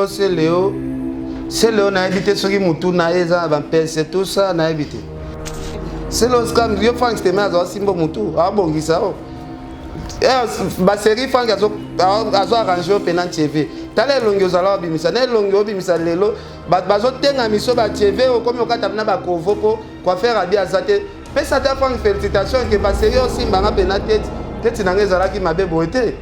Celeo, Celeo nayebi te soki mutu na ye eza na bampese tout ça nayebi te. Celeo scam yo Frank Stemay azwa simbo mutu abongisa o. Eh, ba série Frank azo azo arranger yo pena TV. Tala elongi ozala obimisa na elongi obimisa lelo bato bazotenga miso ba TV okomi okata na ba kovo po coiffeur abi aza te. Pesa ata Frank félicitation ke ba série osimba nga pena tete tete na nga ezalaki mabe boye te.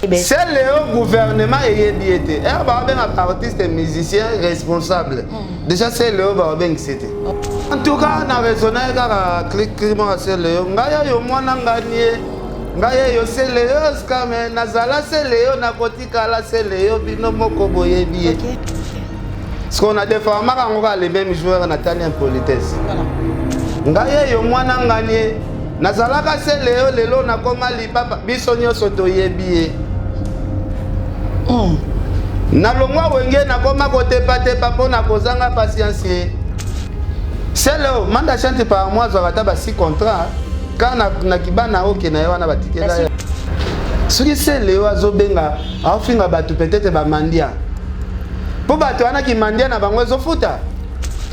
Celeo gouvernement eyebi ye te. Heure ba benga artiste musicien responsable. Hmm. Déjà Celeo ba bengisi te. En tout cas na raisonner kaka clic clic moko Celeo. Ngai oyo mwana ngani ye. Ngai oyo Celeo skame nazala Celeo nakotikala Celeo bino moko boyebi ye. Ce qu'on a déformaka yango kaka le même joueur na tali impolitesse. Ngai oyo mwana ngani ye. Nazalaka Celeo lelo nakoma lipapa biso nyonso toyebi ye. Mm. Nalongwa wenge nakoma kotepatepa mpo na kozanga patience ye. Celeo manda chante par mois azwaka ata ba 6 contrat kaka na, na kibana oke na ye wana batikela ye. Soki Celeo azobenga aofinga bato peut-être bamandia mpo bato wana kimandia na bango ezofuta.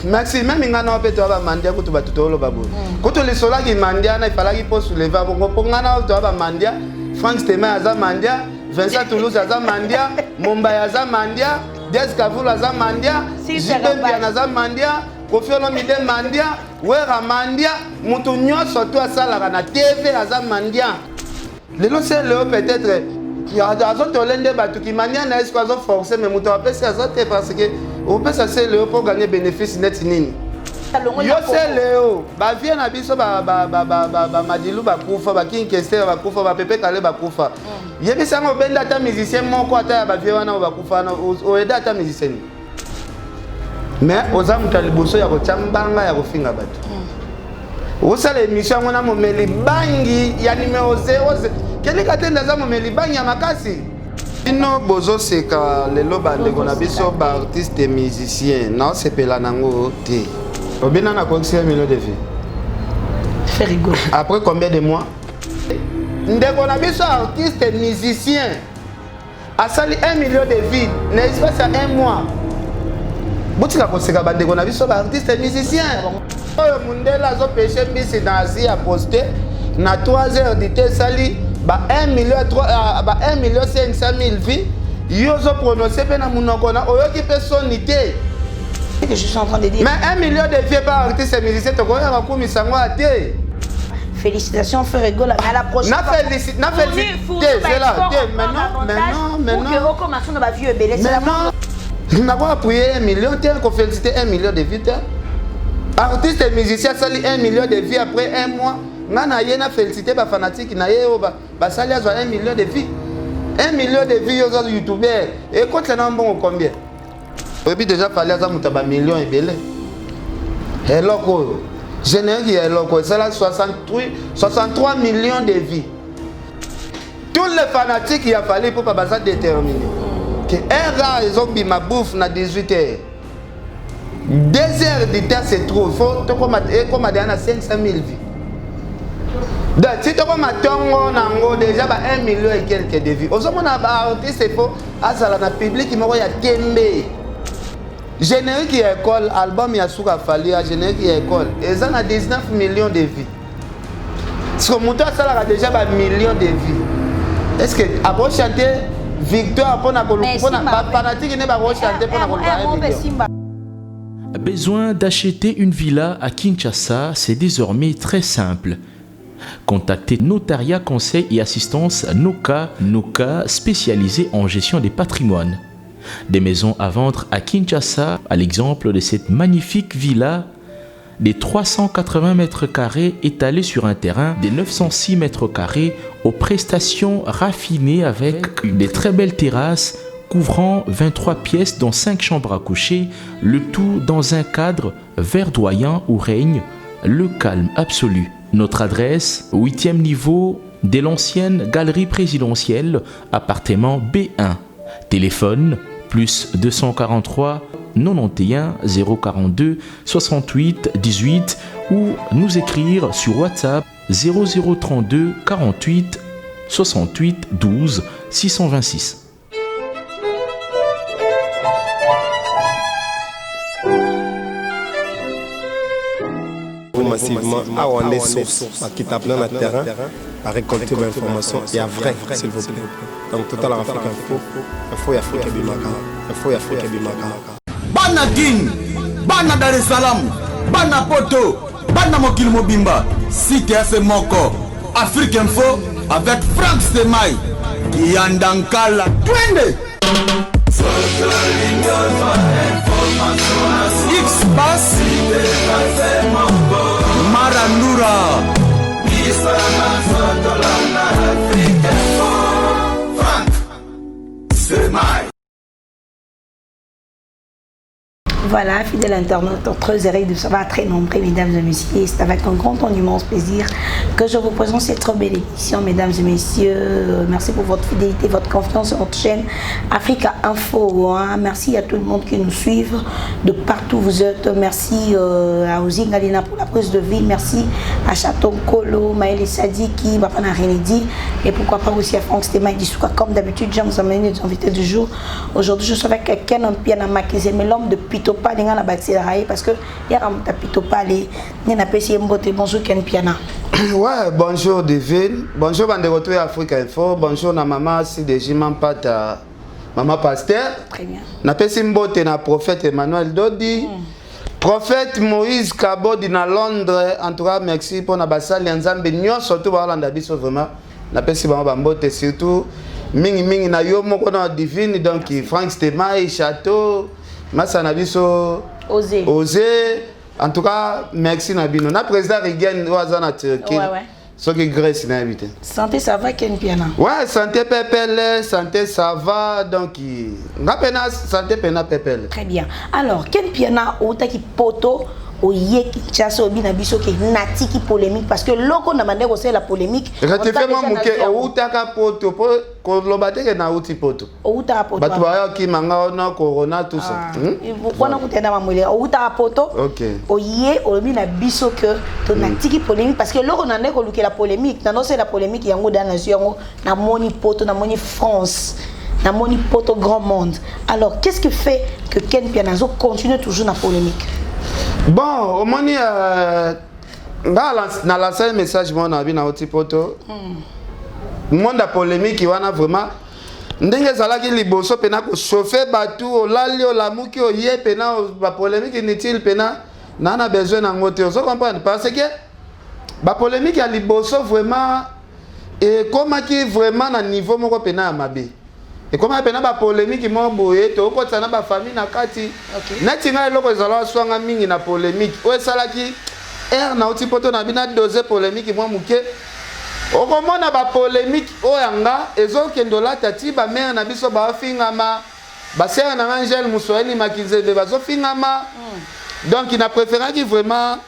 Merci meme nga na mpe toya bamandia kutu bato tooloba boye mm. kutu lisolo ya kimandia wana efalaki mpo souleva bongo mpo nga na toya bamandia Frank Stemay aza mandia Vincent Toulouse aza mandia Mombaya aza mandia Diaz Kavulu aza mandia JB Mpiana aza mandia Koffi Olomide mandia Wera mandia moto nyonso to asalaka na TV aza mandia lelo se leo peut-être azotole nde bato kimania na ye siko azoforce mais moto apesi aza te parce que opesa se leo mpo ganye bénéfice neti nini yo se leo bavie na biso bamadilu bakufa bakinkester bakufa bapepe kale bakufa mm. yebisa ngo obenda ata musicien moko ata ya bavie wana oyo bakufa wana oyeda ata musicien nini mais oza moto ya liboso ya kotya mbanga ya kofinga bato mm. osala émission yango na momeli bangi ya numero 0 kelika te nde aza momeli bangi ya makasi bino bozoseka lelo bandeko na biso baartiste musicien naosepela nango te obina na kokisi ya million de vie après combien de mois ndeko na biso artiste musicien asali 1 million de vie na espace ya 1 mois botika koseka bandeko na biso baartiste musicien oyo mundele azopeshe mbisi na asie ya poste na 3 heures du te esali ba 1 million 3, ba 1 million 500 000 vie yo ozoprononce mpe na monoko na oyoki mpe soni te que je suis en train de dire. Mais 1 million de vies par artiste musicien tokoya kokumisa yango te. Félicitations Ferre Gola. À la prochaine. Na félicite, na félicite. C'est là. Maintenant, maintenant, maintenant. Pour que Okoma ba vieux ebele. Maintenant, nako appuyer 1 million te, ko féliciter 1 million de vues te. Artiste et musicien sali 1 million de vues après un mois. Nga na ye na féliciter ba fanatique na ye oyo basali azwa 1 million de vues. 1 million de vues yo oza youtubeur. Ekotela na mbongo combien? Oyebi deja Fally aza moto ya ba millions ebele. Eloko oyo générique ya eloko esala 63, 63 millions de vues. Tous les fanatiques ya Fally Ipupa baza déterminé que un ezobima bouffe na 18 heures. 2 heures du temps c'est trop. Faut tokoma ekoma deja na 500 000 vues. Donc si tokoma tongo nango déjà ba 1 million et quelques de vues. Ozomona ba artiste faut azala na public moko ya tembe. Générique ya école, album ya suka Fally ya générique ya école eza na 19 millions de vues. Parce que moto asalaka déjà ba millions de vues. Est-ce que ako chanter victoire pona pona ba fanatique ne ba ko chanter pona koluka 1 million? Besoin d'acheter une villa à Kinshasa, c'est désormais très simple. Contactez Notariat Conseil et Assistance Noka, Noka spécialisé en gestion des patrimoines. Des maisons à vendre à Kinshasa, à l'exemple de cette magnifique villa des 380 mètres carrés étalés sur un terrain de 906 mètres carrés aux prestations raffinées avec des très belles terrasses couvrant 23 pièces dont 5 chambres à coucher, le tout dans un cadre verdoyant où règne le calme absolu. Notre adresse, 8e niveau de l'ancienne galerie présidentielle, appartement B1. Téléphone, plus 243 91 042 68 18 ou nous écrire sur WhatsApp 0032 48 68 12 626. Massivement awa nde source bakita plein na terrain ba récolter ba information ya vrai, s'il vous plaît. Donc totalaka Afrique Info, info ya Afrique ebimaka, info ya Afrique ebimaka. Bana Kin, bana Dar es Salaam, bana Poto, bana mokili mobimba, site ya se moko, Afrique Info avec Frank Semai, Kiyanda Nkala, twende! X Bass, Marandura. Voilà, fidèle internaute, très heureux de savoir très nombreux, mesdames et messieurs. C'est avec un grand et immense plaisir que je vous présente cette très belle émission, mesdames et messieurs. Merci pour votre fidélité, votre confiance sur notre chaîne Africa Info. Hein. Merci à tout le monde qui nous suit de partout où vous êtes. Merci à Ozing Galina pour la prise de vie. Merci à Chateau Kolo, Maël Sadiki, Bapana Renedi et pourquoi pas aussi à Franck Stéma Dissouka. Comme d'habitude, j'aime vous amener des invités du jour. Aujourd'hui, je suis avec Ken Mpiana Makizembe, l'homme de Pitopale, nga na bakisela ye parce que yaka moto ya Pitopale nde napesi ye mbote. Bonjour Ken Piana. Ouais, bonjour Divine, bonjour bandeko to ya Africa Info, bonjour na mama CDJ Mampata, mama pasteur. Très bien. Napesi mbote na prophète Emmanuel Dodi. Prophète Moïse Kabodi na Londres, en tout cas merci pour na basali ya Nzambe nyonso tout balanda biso vraiment. Napesi bango bambote, surtout mingi mingi na yo moko na Divine, donc Frank Stemai, Chateau, masa na biso Osé. Osé. En tout cas, merci na bino. Na président Rigen oyo aza na Turquie. Soki Grèce nayebi te. Santé, ça va, Ken Piana? Ouais, santé pepele, santé ça va, donc nga pena santé pena pepele. Très bien. Alors, Ken Piana, outaki poto oye Kinshasa, obi na biso ke natiki polémique parce que loko na bande kosala polémique. Rectifie mwa moke, outaka poto po koloba te ke nauti poto. Outaka poto. Bato bayokima nga ona corona tout ça. Wana kutenda mamwele outaka poto. Oye olobi na biso ke to natiki polémique parce que loko na nde kolukela polémique, na nosela polémique yango da na zwi yango na moni poto, na moni France, na moni poto grand monde. Alors qu'est-ce qui fait que Ken Piana zo continue toujours na polémique? Bon, omoni nga na lancé un message moi na bina oti poto. Monde ya polémique wana vraiment ndenge ezalaki liboso pena ko chauffer batu, olali olamuki oye pena ba polémique inutile pena na na besoin nango te. Ozo comprendre parce que ba polémique ya liboso vraiment ekomaki vraiment na niveau moko pena ya mabe. Ekomaki pena ba polémique moko boye tokotisa na ba famille na kati. Neti ngai eloko ezalaka swanga mingi na polémique oyo esalaki air na oti poto na bina dose polémique mwa moke. Okomona ba polémique oyo yanga ezokende olata ti ba mère na biso baofingama, ba sœur na Angèle Muswahili Makizembe bazofingama. Donc na préféraki vraiment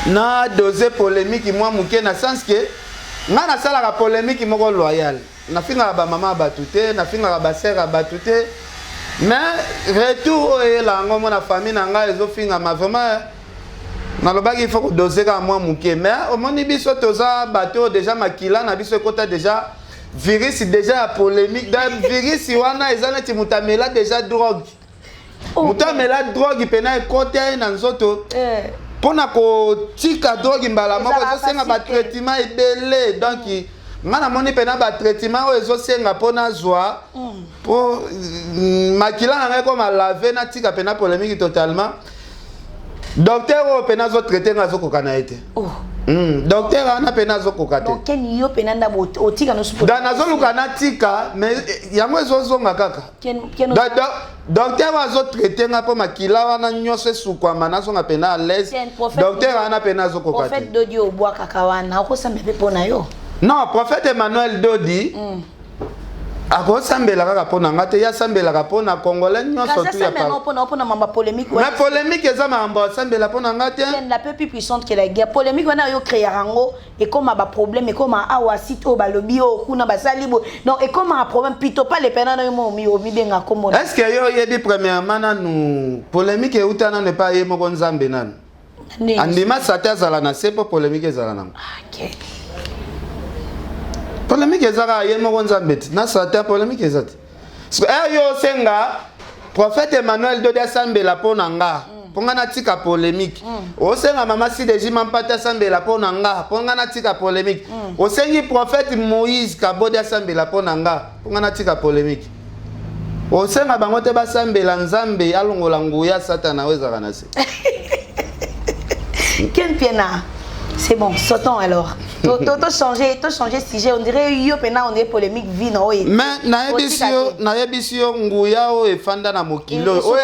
na dose polémique mwa moke na sens que nga nasalaka polémique moko loyale. Nafingaka ba mama ya bato te, nafingaka ba sœur ya bato te, mais retour oyo eyela yango mona famille na ngai ezofingama vraiment. Nalobaki il faut kodose kaka mwa moke, mais omoni biso toza bato oyo déjà makila na biso ekota déjà virus déjà ya polémique. Da virus wana eza neti moto amela déjà drogue. Moto amela drogue pena ekota ye na nzoto. Mpona kotika drogue mbala moko ezosenga ba traitement ebele. Donc nga namoni pena ba traitement oyo ezosenga mpo nazwa mpo makila na ngai koma lave, natika pena polémique totalement. Docteur oyo pena azotraite nga azokoka na ye te. Docteur wana pena azokoka te. Donc Ken, yo pena nda otika no Da nazoluka natika mais yango ezozonga kaka. Docteur oyo azotraite nga mpo makila wana nyonso esukwama, nazonga pena à l'aise. Docteur wana pena azokoka te. Prophète Dodi obwakaka wana okosamba mpe mpo na yo? Non, prophète Emmanuel Dodi akosambela kaka mpo na nga te, ye asambelaka mpo na congolais nyonso tu ya mpona mambo ya polémique. Mais polémique eza makambo asambela mpo na nga te. La paix plus puissante que la guerre. Polémique wana yo créer yango ekoma ba problème, ekoma awa site oyo balobi oyo kuna basali boye, donc ekoma problème plutôt pas le pena na yo mo omibenga kombo. Est ce que yo oyebi premièrement nanu polémique euta nanu epai ye moko Nzambe nanu andima sate azala na se mpo polémique ezala nango? Polémique eza kaka ye moko Nzambe ti na satan, polémique eza te. Yo osenga prophète Emmanuel Dodi asambela mpo na nga. Mpo nga natika polémique. Osenga mama Sideji Mampata asambela mpo na nga, mpo nga natika polémique. Osengi prophète Moïse Kabodi asambela mpo na nga, mpo nga natika polémique. Osenga bango te basambela Nzambe alongola nguya Satana oyo ezalaka na se. Ken Piana, c'est bon, sautons alors. To changer sujet, on dirait yo pena, on dirait polémique vie na oyo. Mais nayebisi yo nguya oyo efanda na mokili oyo.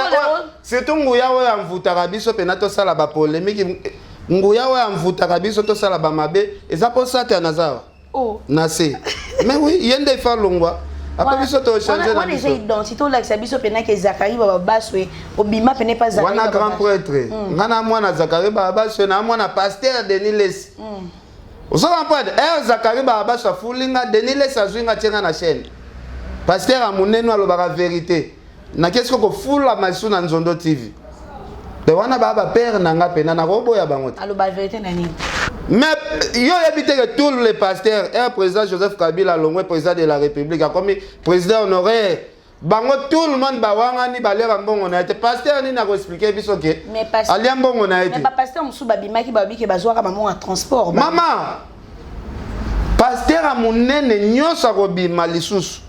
Surtout nguya oyo amvutaka biso mpena tosala bapolémique, nguya oyo amvutaka biso tosala bamabe, eza mpo Satana aza awa na se. Mais oui, ye nde efa longwa, après biso tochange na Wana eza identité, olakisa biso mpena ke Zakari Bababaswe obima pene pa Zakari. Wana grand prêtre. Nga na mwana Zakari Bababaswe, na mwana pasteur Denis Lesi. Ozo comprendre? Zakari Bababaswe afuli nga, Denis Lesi azwi nga, tie nga na chaîne. Pasteur ya monene alobaka vérité. Nakesi kofula masu na Nzondo TV. De wana baa bapère na nga mpena, nakoboya bango te. Aloba vérité na nini? Mais yo oyebi te ke tous les pasteurs, un président Joseph Kabila alongwe président de la République, akomi président honoraire, bango tout le monde bawangani baliaka mbongo na ye te. Pasteur nini akoexpliquer biso ke alia mbongo na ye te? Bapasteur mosusu babimaki, balobi ke bazwaka bambongo ya transport. Mama, pasteur ya monene nyonso akobima lisusu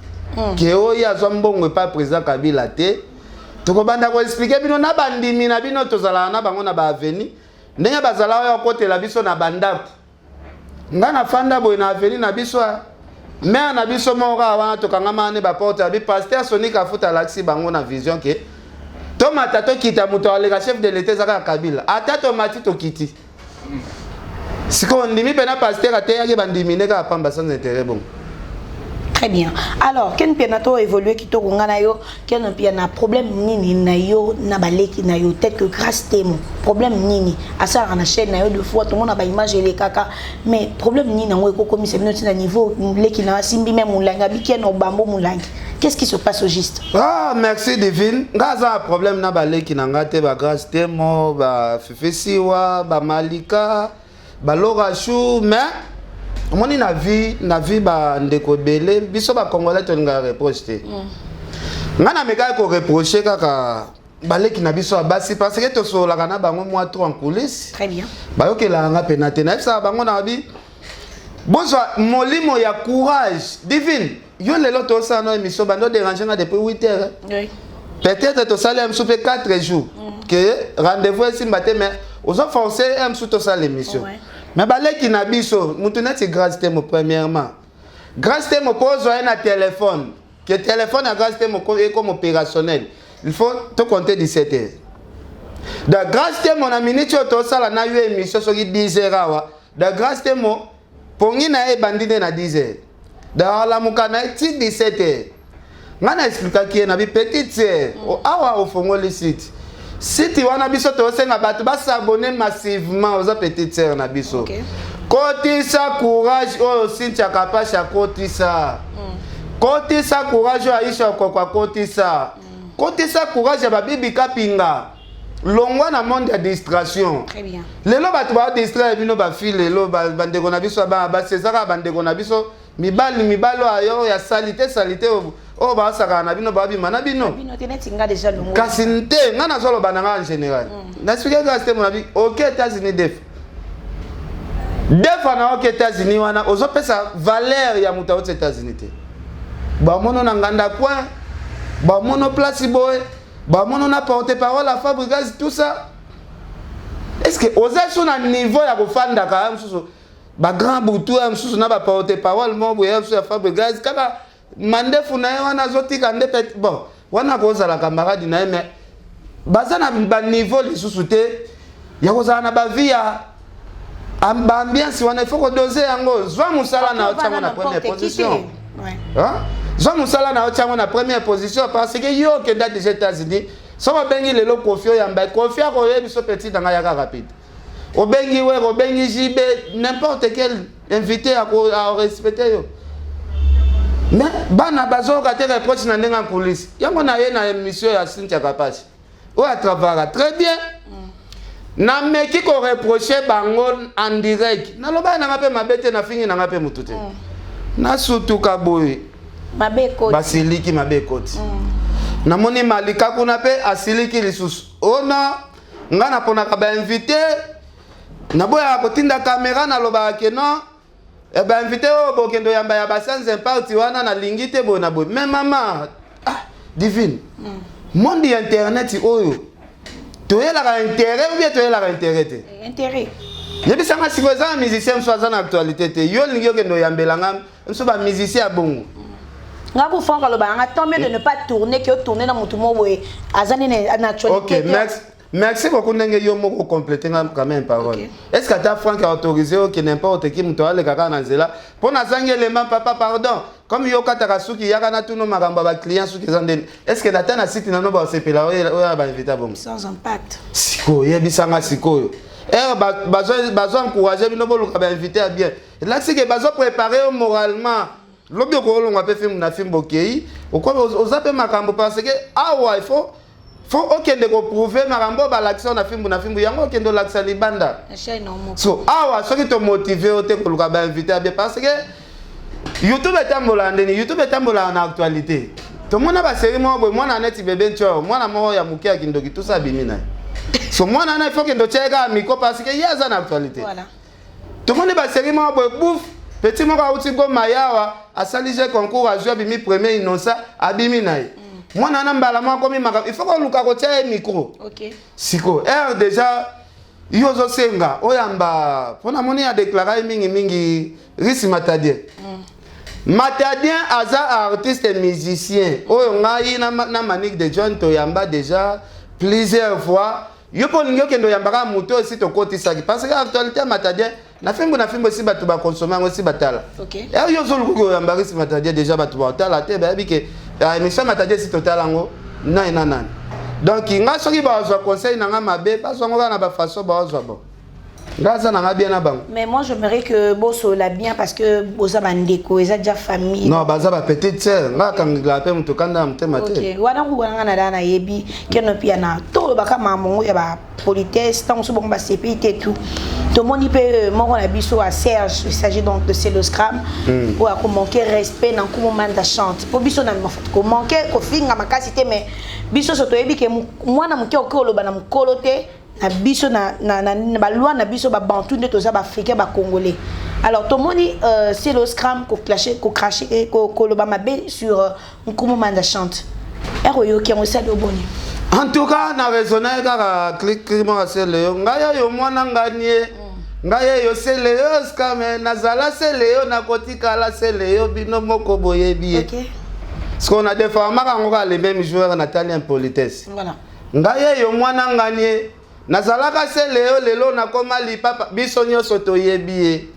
ke oyo azwa mbongo epai président Kabila te. Tokobanda koexpliquer bino na bandimi na bino, tozalaka na bango na baavenue, ndenge bazala oyo akotela biso na bandako. Nga nafanda boye na avenue na biso, mare na biso moko kaka wana, tokangama ne baporte abi pasteur Soni Kafuta alakisi bango na vision ke tomata tokita, moto aleka chef de l'État eza kaka Kabila. Ata tomati tokiti, sikoyo ndimi mpe na pasteur ateyaki bandimi nde kaka pamba, sans intérêt bongo. Très bien. Alors, Ken Piana, to évoluer kitoko nga na yo, Ken Piana, problème nini na yo na baleki na yo, tel que Grâce Temo? Problème nini? Asa na chaîne na yo deux fois, tout le monde a ba image les kaka, mais problème nini nango eko komisa bino tina niveau leki na simbi même mulanga bi Ken obambo mulangi. Qu'est-ce qui se passe au juste? Ah, merci Divine. Nga za problème na baleki na nga te, ba Grâce Temo, ba Fefesiwa, ba Malika, ba Laura Chou, mais omoni na vie bandeko ebele, biso bacongolais tolingaka reproche te. Ngai namekaki koreproche kaka baleki na biso ya basi parce que tosololaka na bango mwa trop en coulisse. Très bien. Bayokelaka nga mpena te. Nayebisaka bango na babi bozwa molimo ya courage. Divine, yo lelo tosala no émission, bando dérange nga depuis 8 heures. Peut-être tosali ya mosusu mpe 4 jours ke rendez-vous esimba te, mais ozoforce ya mosusu tosala émission. Mais baleki na biso, mutu neti Grâce Temo, premièrement Grâce Temo, mpo ozwa ye na téléphone, ke téléphone ya Grâce Temo ekoma opérationnel, il faut tocompter 17 heures. Donc Grâce Temo, na minute oyo tosala na yo émission, soki 10 heures awa, donc Grâce Temo pongi na ye ebandi nde na 10 heures, donc alamuka na ye ti 17 heures. Ngai na expliquaki ye na bi petite sœur, awa ofongoli site wana, biso tosenga bato bas'abonner massivement. Oza petite sœur na biso. Kotisa courage oyo Cynthia Kapashi akotisa, kotisa courage oyo Aisha Okoko akotisa, kotisa courage ya babibi Kapinga. Longwa na monde ya distraction. Très bien. Lelo bato badistraire bino bafi, lelo bandeko na biso ya bana basi, eza kaka bandeko na biso mibali, mibali oyo ya saleté, saleté oyo basakaka na bino, babima na bino. Bino te, neti nga déjà longo. Kasi te, nga nazoloba na nga en général. Naexpliquer kaka te mona bi oke États-Unis deux fois na oke États-Unis wana, ozopesa valeur ya moto auti États-Unis te. Bamono na nganda point, bamono place boye, bamono na porte parole ya Fabrigas, tout ça. Est ce que oza so na niveau ya kofandaka ya mosusu bagrand butu ya mosusu na baporte parole moko boye ya mosusu ya Fabrigas, kaka mandefu na ye wana azotika nde pe bon wana kozala camarade na ye, mais baza na baniveau lisusu te ya kozala na bavie ya baambiance wana. Il faut kodoser yango. Zwa mosala na yo, tiango na première position. Zwa mosala na yo, tiango na première position, parce que yo okenda déjà États-Unis. Soki obengi lelo Kofi, oyamba Kofi, akoyebi so petit na ngai, yaka rapide. Obengi Were, obengi JB, n'importe quel invité arespecte yo. Mais bana bazoyoka te reproche na ndenge ya coulisse. Yango na ye na émission ya Cynthia Kapasi oyo atravaillaka très bien, nameki koreproche bango en direct. Nalobaki nanga mpe mabe te, nafingi nanga mpe motu te, nasutuka boye. Mabe ekoti. Basiliki, mabe ekoti. Namoni Malika kuna mpe asiliki lisusu ona. Nga naponaka bainvité, naboyaka kotinda caméra, nalobaka ke non, eh, bainvité oyo bokende oyamba ya baSans Impact wana, nalingi te boye na boye. Mais mama, ah, Divine, monde ya internet oyo, toyelaka intérêt ou bien toyelaka intérêt te? Intérêt. Yebisanga sikoyo, eza na musicien mosusu aza na actualité te, yo olingi okende oyambelanga mosusu bamusicien ya bongo? Nga ku Frank aloba nanga, tant mieux de ne pas tourner que tourner na motu moko boye aza nini na actualité Ok. te. Merci, merci beaucoup ndenge yo moko complété nga quand même parole. Est ce que ata Frank a autorisé oke n'importe qui, moto aleka kaka na nzela mpo nazangi elemba, papa pardon, comme yo okataka suki, yaka na tuna makambo ya baclient, suki eza ndeni? Est ce que ata na site nano basepela oyo ya bainvité bongo? Sans Impact. Sikoyo yebisanga sikoyo, ere bazo encourage bino boluka bainvité ya bien, elakisi ke bazo prépare yo moralement. Lobi okolongwa mpe filme na filme, bokei okomi oza mpe makambo, parce que awa il faut okende koprouver makambo oyo balakisa yo na fimbu na fimbu, yango okende olakisa libanda. Na chaîne na moko. So awa soki tomotive yo te koluka bainvité ya bien, parce que YouTube etambolaka ndeni? YouTube etambolaka na actualité. Tomona basérie moko boye, mwana neti bebe ntio, mwana moko ya moke ya kindoki, tusa abimi na ye. So mwana wana, il faut kende otia ye kaka micro, parce que ye aza na actualité. Tomoni basérie moko boye, bouf, petit moko auti Goma yawa, asali je concours, azwi, abimi premier, Innocent abimi na ye. Mwana wana mbala moko akomi makambo, il faut koluka kotia ye micro. Sikoyo ere déjà yo ozosenga oyamba, mpo namoni adéclara ye mingimingi Risi Matadien. Matadien aza artiste musicien oyo ngai na Manique de John toyamba déjà plusieurs fois. Yo mpo olingi okende oyambaka moto oyo esi tokotisaki, parce que actualité ya Matadien na fimbu na fimbu esi bato bakonsome yango, esi batala. Ere yo ozolukuki oyamba Risi Matadien, déjà bato baotala te, bayebi ke émission Matadien esi totala yango nani na nani. Donc nga soki bazwa conseil na nga mabe, bazwa yango kaka na bafaçon bazwa. Bon, nga aza na nga bien na bango. Mais moi, j'aimerais que bosola bien, parce que boza bandeko, eza déjà famille. Non, baza bapetite sœur, nga akangela mpe moto kanda ya motema te. Ok, wana kuwana nga na da nayebi keno pia na tolobaka makambo ya bapolitesse, ntango mosusu bongo basepeli te. Tout tomoni mpe moko na biso ya Serge, il s'agit donc de Celoscram, oyo akomanke respect na nkumu Manda Chante. Mpo biso na komanke kofinga makasi te, mais biso so toyebi ke mwana moke okoki koloba na mokolo te na biso na baloi na biso babantu nde toza baafricain, bacongolais. Alors tomoni Celoscram kocracher, koloba mabe sur nkumu Manda Chante. Ere oyoki yango, esali oboni? En tout cas, na raisonne kaka klikli moko asele yo, ngai oyo mwana ngani ye, ngai eyo sele yo skame, nazala sele yo, nakotikala sele yo, bino moko boyebi ye. Parce qu'on a déformaka yango kaka le même jour, natali impolitesse. Ngai eyo mwana ngani ye, nazalaka sele yo, lelo nakoma lipapa, biso nyonso toyebi ye.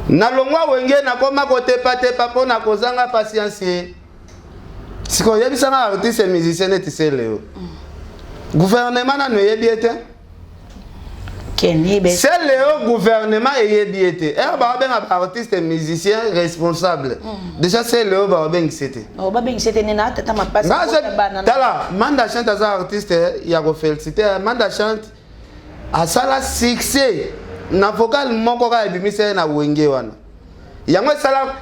Nalongwa Wenge, nakoma kotepatepa mpo na kozanga patience ye. Sikoyo oyebisanga, artiste musicien neti sele yo, gouvernement nano eyebi ye te. Kenny be. Sele yo, gouvernement eyebi ye te. Ere baobenga baartiste musicien responsable, déjà sele oyo baobengisi te. Oh, babengisi te nena tata mapasi. Nga bota bana tala, Manda Chante aza artiste ya kofélicité. Manda Chante asala succès na vocal moko kaka ebimisa ye na Wenge wana. Yango esala,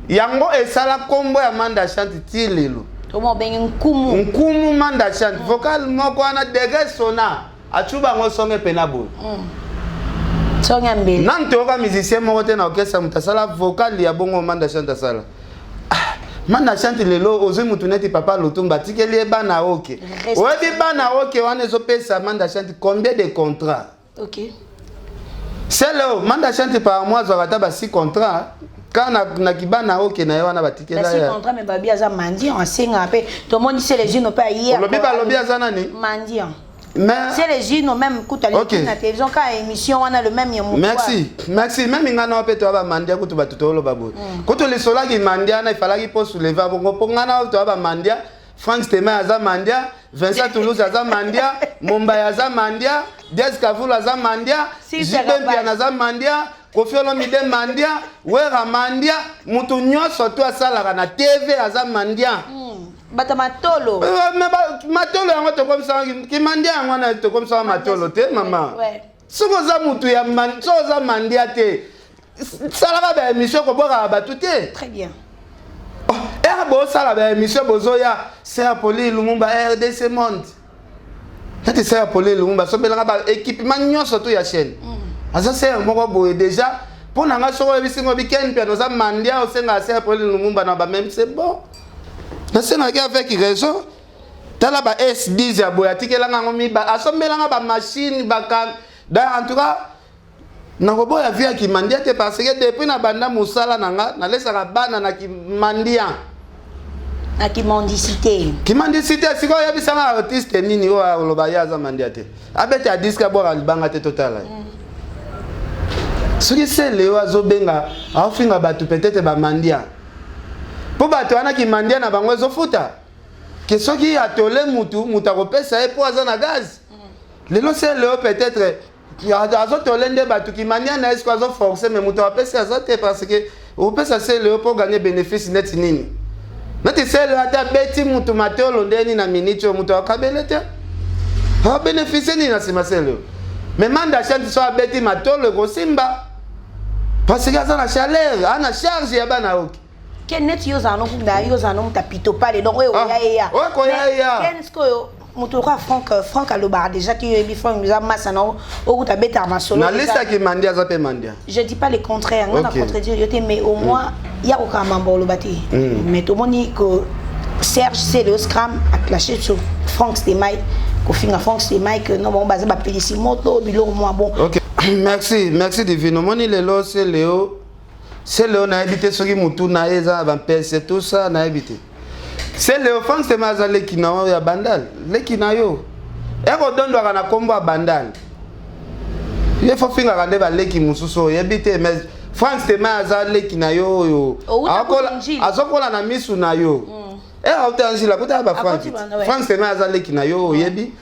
yango esala nkombo ya Manda Chante ti lelo. Toma obenge nkumu. Nkumu Manda Chante, vocal moko wana, dege sona acu bango songe pena boye. Songe ya mbeli. Nanu toyoka musicien moko te na orchestre moto asala vocal ya bongo Manda Chante asala. Ah, Manda Chante lelo ozwi mutu neti papa Lutumba, atikeli ye bana oke. Oyebi bana oke wana ezopesa Manda Chante combien de contrat? Sele oyo Manda Chante par mois azwaka ata ba 6 contrat kaka na kibana oke na ye wana batikela. Basi contrat, mais babi aza mendiant, asengaka mpe. Tomoni Selezino mpe aye. Olobi balobi aza nani? Mendiant. Mais Selezino même kuta aleki na télévision kaka émission wana, le même ya motu. Merci, merci. Même nga na mpe toya bamandia kutu, bato tooloba boye kutu lisolaki mandia wana efalaki mpo soulever bongo, mpo nga na toya bamandia. Frank Stema aza mandia, Vincent Toulouse aza mandia, Mombai aza mandia, Diaz Kavulu aza mandia, Sylvia JB Gabay. Mpiana aza mandia, Kofi Olomide mandia, Wera mandia, mutu nyonso to asalaka na TV aza mandia. Bato matolo. Mais matolo yango tokomisaka kimandia, yango wana tokomisaka matolo te, mama. Soki oza mutu ya soki oza mandia te, salaka baémission, kobwakaka bato te. Très bien. Oh, ere bosala baémission, bozoya ser Poli Lumumba, RDC Monde. Neti sœur Pauline Lumumba asombelanga ba équipement nyonso tout ya chaîne. Aza sœur moko boye déjà mpo na nga soki oyebisi ngo biken mpe oza mandia osengaka sœur Pauline Lumumba na ba même c'est bon. Nasengaki avec raison. Tala ba S10 ya boye atikelanga yango miba asombelanga ba machine ba en tout cas nakoboya vie ya kimandia te parce que depuis na banda mosala na nga nalesaka bana na kimandia na kimendicité. Kimendicité. Sikoyo oyebisanga artiste nini oyo aloba ye aza mandia te, abeta ya disque, abwaka libanga te, totala ye. Soki sele oyo azobenga aofinga bato peut-être bamandia, mpo bato wana kimandia na bango ezofuta ke soki atole mutu, mutu akopesa ye mpo aza na gaz. Lelo sele oyo peut-être azotole nde bato kimania na ye, siko azoforce, mais moto apesi aza te, parce que opesa sele oyo mpo gagner bénéfice neti nini? Neti sele ata abeti mutu matolo ndeni na miniti oyo, moto akabele te, abénéficie nini na nsima sele oyo? Mais manda chante so abeti matolo ekosimba parce que aza na chaleur, aza na charge ya bana oki. Ken, neti yo ozala no na yo ozala no moto apito pale, donc oyo Ah, oya eya. Oyo koya eya. Ken, sikoyo moto lokola Frank alobaka déjà te, yoyebi Frank eza masa na okuta abetaka masolo. Na liste ya kimandi aza mpe mandia. Je dis pas le contraire, nga na contredire yo te, mais au moins ya kokaka mambo oloba te. Mais tomoni que Serge Celeo Scram a clashé sur Frank Stemay, kofinga Frank Stemay que non, bon, baza bapelisi moto biloko mwa bon. Ok, merci, merci Divine. Omoni lelo se leo nayebi te soki motu na ye eza na bampese, tout ça nayebi te. Se leo, Frank Stemay aza leki na oyo ya Bandal, leki na yo ekodondwaka na nkombo ya Bandal. Ye fo fingaka nde baleki mosusu oyebi te, mais Frank Stemay aza leki na yo oyo Outa akola- kutu Njili. azokola na misu na yo. E auta Njila kuta ba Frank. Akoti banda, ouais. Frank Stemay aza leki na yo oyebi.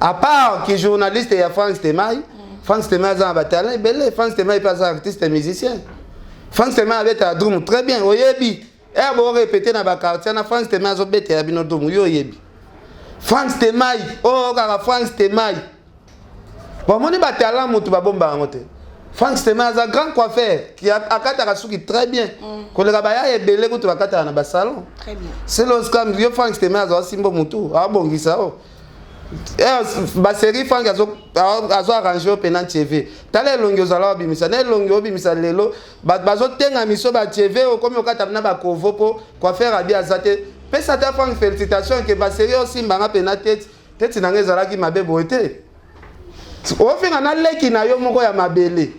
À part ki journaliste ya Frank Stemay, Frank Stemay aza na batalent ebele. Frank Stemay mpe aza artiste musicien. Frank Stemay abetaka drum très bien, oyebi. Ere borépété na baquartier na Frank Stemay azobetela bino drum, yo oyebi. Frank Stemay oyo kaka Frank Stemay, bomoni batalent motu babombaka yango te. Frank Stemay aza grand coiffeur qui akataka suki très bien koleka baya ebele kutu bakataka na basalon. Très bien. Seloscam yo, Frank Stemay azwa simbo motu abongisa o basérie. Frank azo arrange yo mpena tv. Tala elongi ozala obimisa na elongi obimisa lelo, bazotenga miso batv, okomi okata na bakovo mpo coiffeur abi aza te. Pesa ata Frank félicitation ke basérie osimbanga mpena tete tete nanga ezalaki mabe boye te. Ofinga na leki na yo moko ya mabele,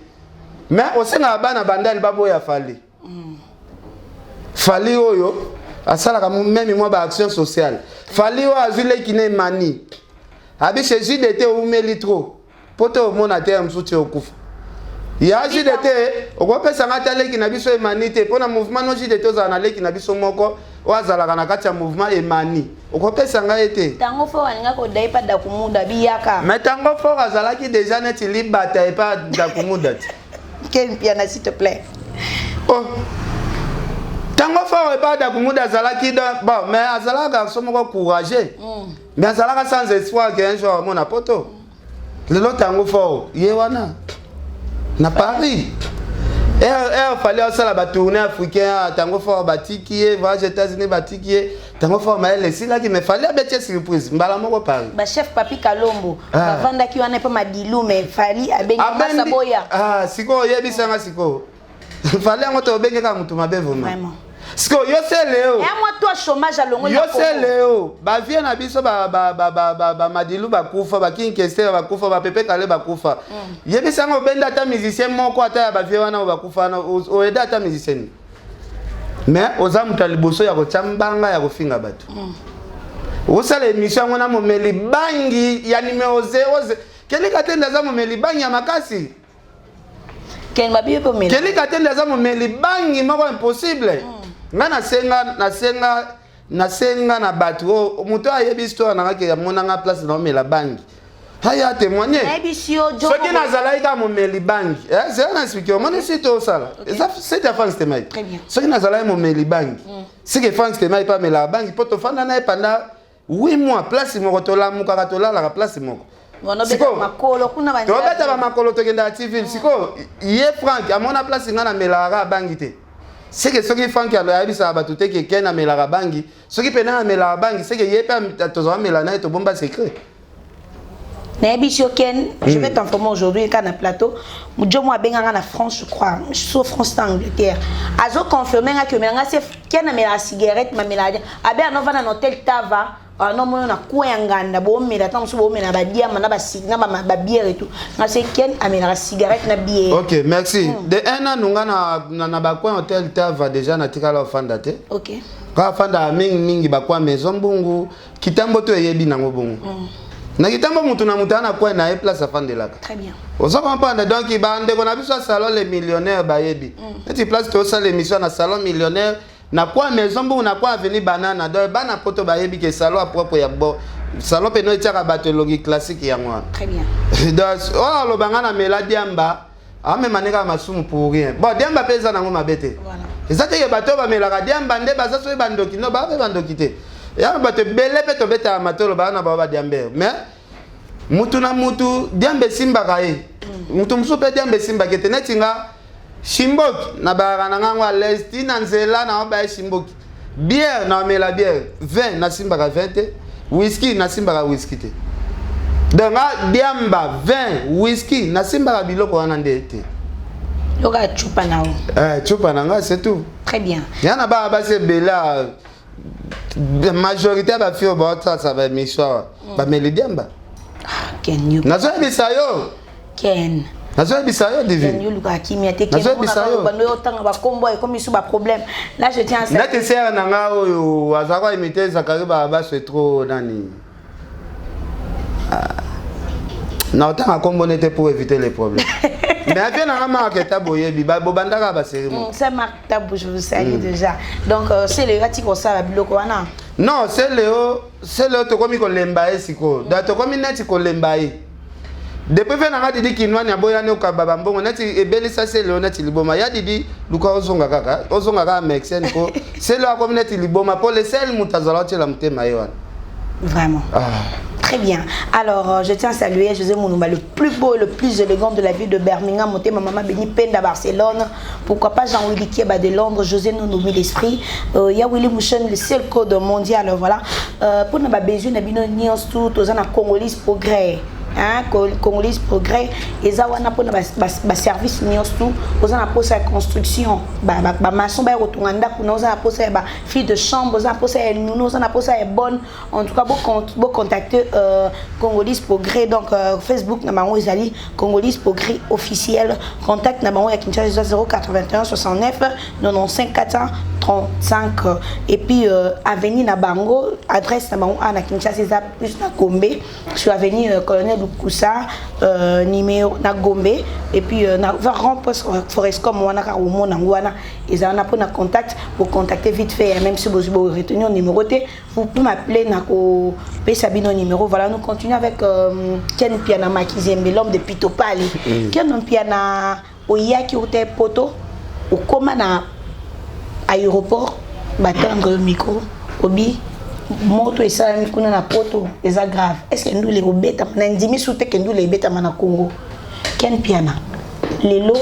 mais osengaka bana Bandali baboya Fally. Fally oyo asalaka même mwa baaction sociale. Fally oyo azwi leki na emani abi chez JDT, oumeli trop po te omona te ya mosusu ti okufa ya JDT. Okopesanga ata leki na biso emani te mpo na mouvement no JDT, ozala na leki na biso moko oyo azalaka na kati ya mouvement emani, okopesa ngai ye te. Ntango fo alinga koda epa Dakumuda biyaka. Mais ntango fort azalaki déjà neti libata epa Dakumuda te. Ken Piana, s'il te plaît. Oh, ntango fort epa Dakumuda azalaki bon, mais azalaka garçon moko courageux, mais azalaka sans espoir ke un jour amona poto. Lelo ntango fort ye wana na Paris, air Fally asala batournée africain, ntango fort batiki ye voyage États-Unis, batiki ye. Ntango fort mayele esilaki, mais Fally abeti ye surprise mbala moko Paris. Bachef Papi Kalombo bavandaki wana epa Madilu, mais Fally abengi masa boya. Ah, sikoyo oyebisanga sikoyo Fally yango tobenge kaka motu mabe vraiment. Sikoyo yo se leo mwa toi chômage alongoli. Yo se leo bavie na biso, bamadilu bakufa, bakinkester bakufa, bapepe kale bakufa. Yebisanga obenda ata musicien moko ata ya bavie wana oyo bakufa wana, oyeda ata musicien? Mais oza moto ya liboso ya kotia mbanga ya kofinga bato. Osala émission yango na momeli bangi ya numero 0. Kelika te nde aza momeli bangi ya makasi. Ken babi mpe omela. Kelika te nde aza momeli bangi moko impossible. Ngai nasenga na bato oyo moto ayebi histoire nanga ke amonanga place na omela bangi, aya témoigne. Nayebisi yo. Soki nazalaki kaka momeli bangi, zela na explique. Omoni site osala eza site ya Frank Stemai. Très bien. Soki nazalaki momeli bangi, sike Frank Stemai mpe amelaka bangi, mpo tofanda na ye pendant 8 mois place moko, tolamukaka, tolalaka place moko. Wana Sikoyo, obeta makolo kuna banzela. Tobeta bamakolo, tokendaka tivile. Sikoyo ye Frank amona place ngai namelaka kaka bangi te, seke soki Frank ayebisaka bato te ke Ken amelaka bangi, soki mpena amelaka bangi, seke ye mpe tozala mela na ye, tobomba secret. Nayebi yo, Ken, je vais t'informer aujourd'hui kaka na plateau. Mojo mo abenganga na France, je crois, so France na Angleterre, azo confirme nga ke omelanga se Ken amelaka cigarette, mamelaka abe anovanda na hotel Tava, anomona na coin ya nganda, boomela ntango mosusu, boomela badiama na babière et tout. Nga se Ken amelaka cigarette na bière. Ok, merci. De un an nga na bacoin hotel Tava déjà natikala ofanda te. Kaka afandaka mingimingi bacoin Maison Mbungu, Kitambo to eyebi nango bongo. Na Kitambo, mutu na mutu ana coin na ye, place afandelaka. Très bien. Oza comprendre? Donc bandeko na biso ya salon Le Millionnaire bayebi neti place tosala émission na salon Millionnaire, na coin Maison Mbungu, na coin avenue Banana. Donc bana poto bayebi ke salon ya propre ya bo salon peno etiaka bato elongi classique, yango wana. Très bien. Donc oyo aloba nga na mela diamba, amema nde kaka masumu pour rien. Bon, diamba mpe eza nango mabe te. Eza teke bato oyo bamelaka diamba nde baza soki bandoki. No, baa mpe bandoki te. Ya bato ebele mpe tobetaka matolo, baa na bao badiambere, mais mutu na mutu diamba esimbaka ye, mutu mosusu mpe diamba esimbaka ete. Neti nga shimboki na bayaka na ngango à l'aise ntina nzela na obaya shimboki. Bière na omela bière, vin nasimbaka vin te, whisky nasimbaka whisky te. Donc nga diamba, vin, whisky, nasimbaka biloko wana nde te. Yoka chupa na yo. Eh, chupa na nga, c'est tout. Très bien. Ya na bana basi ebele, majorité ya bafille oyo baosalasa baémission awa bameli diamba. Ken yo. Nazoyebisa yo. Ken. Nazoyebisa yo, Ken. Divine. Yo lukaka kimia te, Ken. Nazoyebisa yo. Bando yo otanga bakombo, ekomi su baproblème. Là, je tiens à Neti sere na nga oyo azalaka imite Zakari Babaso trop nani. Ah. Na otanga kombo nete pour éviter les problèmes, mais avie na nga Mark eta boyebi bobandaka basérie moko. C'est Marc Tabou, je vous salue déjà. Donc, c'est le gars qui kosala biloko wana. Non, c'est Léo, c'est Léo. Tokomi kolemba ye sikoyo. Donc tokomi neti kolemba ye depuis fe nanga Didi Kinwani aboyani okaba bambongo neti ebelisa se Leo neti liboma ya Didi. Luka ozonga kaka, ozonga kaka mexene po se Leo akomi neti liboma, po le seul moto azala otiela motema ye wana. Vraiment. Ah. Très bien. Alors, je tiens à saluer José Mounouma, le plus beau et le plus élégant de la ville de Birmingham, Monté, ma maman Béni Penda Barcelone. Pourquoi pas Jean-Willy Kieba de Londres, José Nounoumi l'Esprit. Il y a Willy Mouchen, le seul code mondial, voilà. Pour nous, besoin de tout, tout, Congolais Progrès. Hein, Congolais Progrès eza wana mpona baservice nyonso tu. Oza na posa ya construction, bamaçon baya kotonga ndako na, oza na posa ya bafille de chambre, oza na posa ya nounou, oza na posa ya bonne, en tout cas bocontacte Congolais Progrès. Donc Facebook na bango ezali Congolais Progrès officiel. Contact na bango ya Kinshasa eza 081 69 95 435. Et puis avenue na bango, adresse na bango a na Kinshasa eza plus na Gombe, sur avenue Colonel Lukusa, numéro na Gombe, et puis na vers rond poste Forescom wana kaka omona yango wana eza wana. Mpona contact, vous contactez vite fait. Même si vous retenir numéro te, vous pouvez m'appeler, na kopesa bino numéro. Voilà, nous continuons avec Ken Piana Makizembe, l'homme de Pitopali. Ken Piana, oyaki ote poto, okóma na aéroport, batendre micro, obi moto esalami kuna na poto eza grave. Est ce que ndule ekobetama na ndimi su te ke ndule ebetama na Congo? Ken Piana, lelo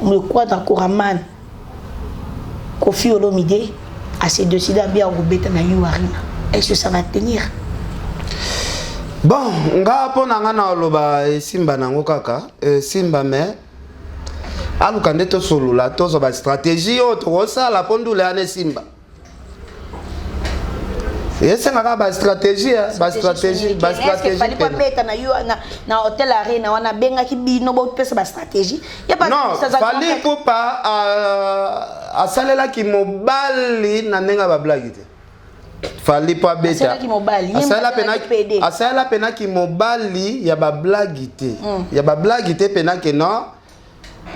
le Quadra Koraman Kofi Olomide a se décidé abia kobeta na U Arena. Est ce que ça va tenir? Bon, nga mpo na nga na oloba esimba nango kaka, esimba, mais aluka nde tosolola, tozwa bastratégie oyo tokosala mpo ndula yana esimba. Esengaka bastratégie, bastratégie, bastratégie. Fally abeta na yo na hotel Arena wana, abengaki bino bopesa bastratégie? Non, Fally Ipupa asalelaki mobali na ndenge ya bablague te. Fally mpo abeta, asalela mpenaki mobali ya bablague te, ya bablague te mpena ke non.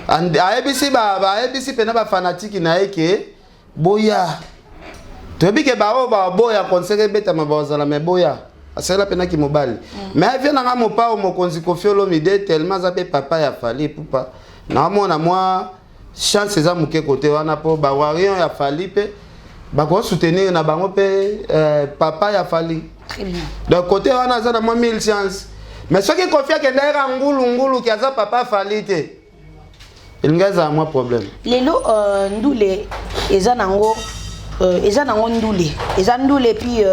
Ayebisi mpena bafanatike na ye ke boya, toyebi ke baoyo baboya concert ebetama bazala, me boya. Asalela mpenaki mobali. Mais avie nanga mopao mokonzi Kofi Olomide, tellement aza mpe papa ya Fally Ipupa, naomona mwa chance eza moke kote wana, mpo bawarrior ya Fally mpe bakosoutenir na bango mpe papa ya Fally. Très bien. Donc côté wana aza na mwa mille chance. Mais soki Kofi akendaki ka ngulu ki aza papa Fally te, elingi ezala mwa problème. Lelo ndule eza nango, eza nango ndule, eza ndule. Puis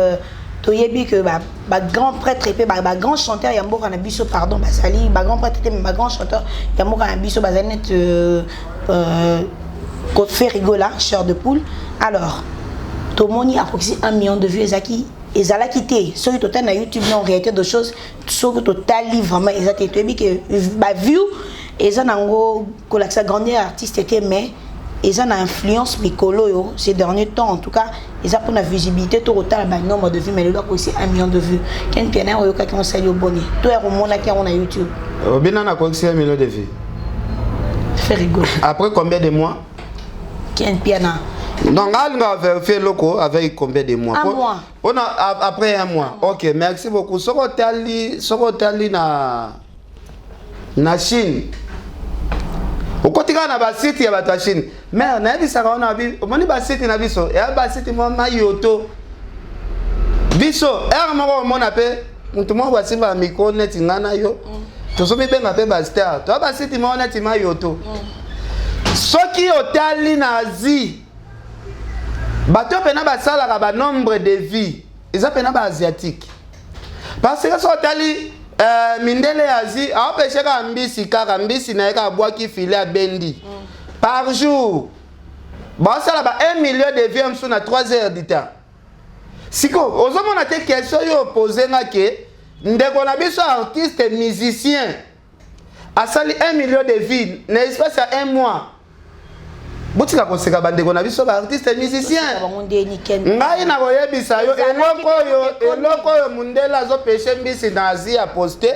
Toyebi que ba ba grand prêtre pe ba, ba grand chanteur ya mboka na biso, pardon, bazali ba grand prêtre te, mais ba grand chanteur ya mboka na biso bazali net Ferre Gola, Chair de poule. Alors tomoni akokisi 1 million de vues, ezalaki ezalaki te. Soki totali na YouTube, na en réalité de choses, soki totali vraiment, eza te. Toyebi ke ba view eza nango kolakisa grandeur artiste te, mais eza na influence mikolo oyo, ces derniers temps en tout cas, eza mpona visibilité to kotala ba nombre de vues. Mais lelo akokisi 1 million de vues, Ken Mpiana, oyokaki yango, osali oboni to ya komonaki yango na YouTube? Obina nakokisi 1 million de vues. Ferre Gola. Après combien de mois? Ken Mpiana. Non, nga alinga vérifier eloko avec combien de mois. Un mois. Mpona après un mois. Ok, merci beaucoup. Soki otali na Chine, okoti kaka na basite ya bato ya Chine, mais nayebisaka wana, omoni basite na biso eya basite mwa mayoto. Biso ere moko omona mpe motu moko basimba micro neti nga na yo, tozomibenga mpe bastar, toya basite moko neti mayoto. Soki otali na Asie, bato mpena basalaka banombre de vues eza mpena baasiatique, parce que soki otali mindele ya Asie, aopêcher kaka mbisi, kaka mbisi na ye, kaka abwaki filet, abendi, par jour baosala ba 1 million de vues mosusu na 3 heures du temps. Siko ozomona te question oyo opose nga ke ndeko na biso artiste musicien asali 1 million de vues na espace ya 1 mois. Botika koseka bandeko na biso baartiste musicien. Ngai nakoyebisa yo eloko oyo, eloko oyo mundele azopêcher mbisi na Asie, aposte